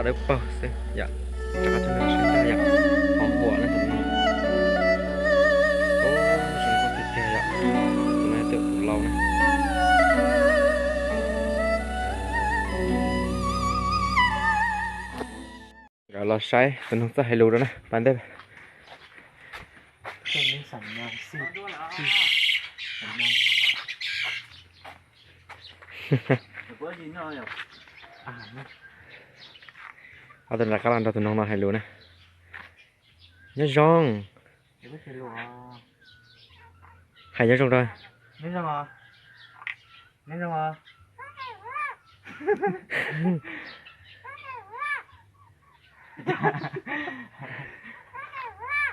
Dawb paug xwb yom. Rov qab tuaj nrog saib ntag yom. Ho huam na tus no. Zoo nkauj tiag tiag yom. Tus no yog tus laus na. Nkawd los saib tus noog txawj hais lus rau na, pas ntej. Ob tug rov qab los nrog tus noog no hais lus na. Nyob zoo. Hais nyob zoo rau.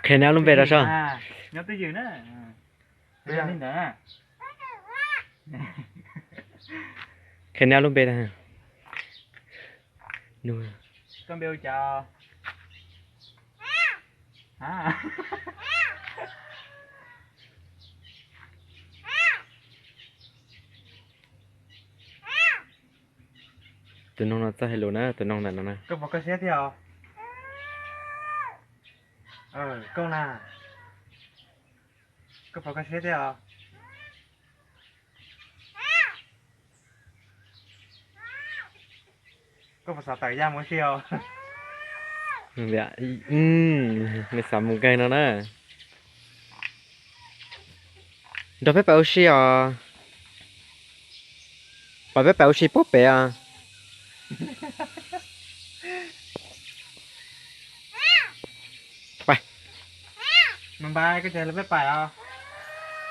Qhia neb ob lub npe rau soj. Qhia neb ob lub npe. Koj npe hu cas? Tus noog no txawj hais lus na, tus noog ntawm no na. Koj pom koj siab thiab os? Koj na, koj pom koj siab thiab os? Koj puas xav tawm yaj mus ua si os? Nws xav mus nkaig no na. Nrog peb pais ua si os. Pais peb pais ua si puag pem os.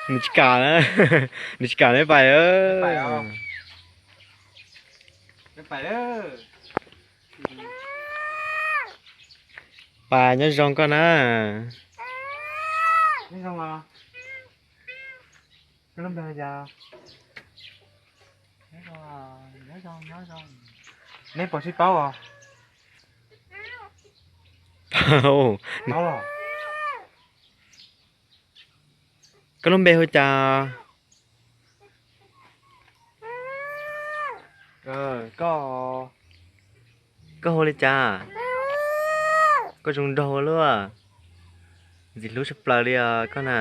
Nws tsis kam, nws tsis kam peb pais. Pais nyob zoo koj na. Neb puas sib paub os? Koj lub npe hu cas? Koj, koj hu li cas? Koj zoo nraug ua luaj. Ntxim hlub tshaj plaws li os koj na.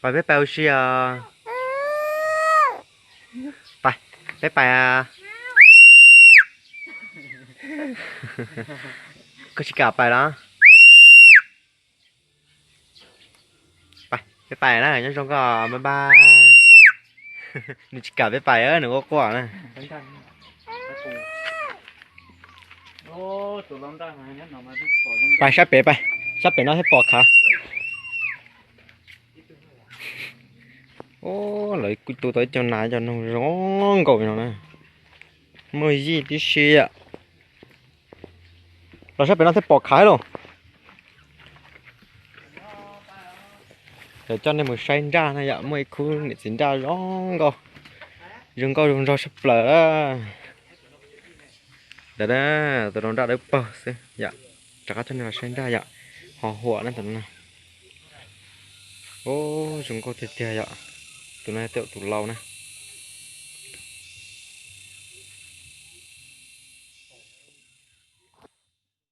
Pais peb pais ua si os. Pais, peb pais. Koj tsis kam pais los? Pais, peb pais na, nyob zoo koj, bye bye. Nws tsis kam peb pais, nws quaj quaj na. Pais sab pem, pais sab pem no thiaj pom khav. Lawv kuj tu tau ib co nas ib co noog zoo nkauj no na. Muaj yij tib si yom. Los sab pem no thiaj pom khav lauj. Coj nej mus saib nraj na yom, muaj ib khub niam txiv nraj zoo nkauj, zoo nkauj zoo nraug tshaj plaws. Ntawm na, tus no nraj dawb paug xwb yom. Rov qab coj nej los saib nraj yom. Ho huam na tus no. Zoo nkauj tiag tiag yom. Tus no yog tus laus na.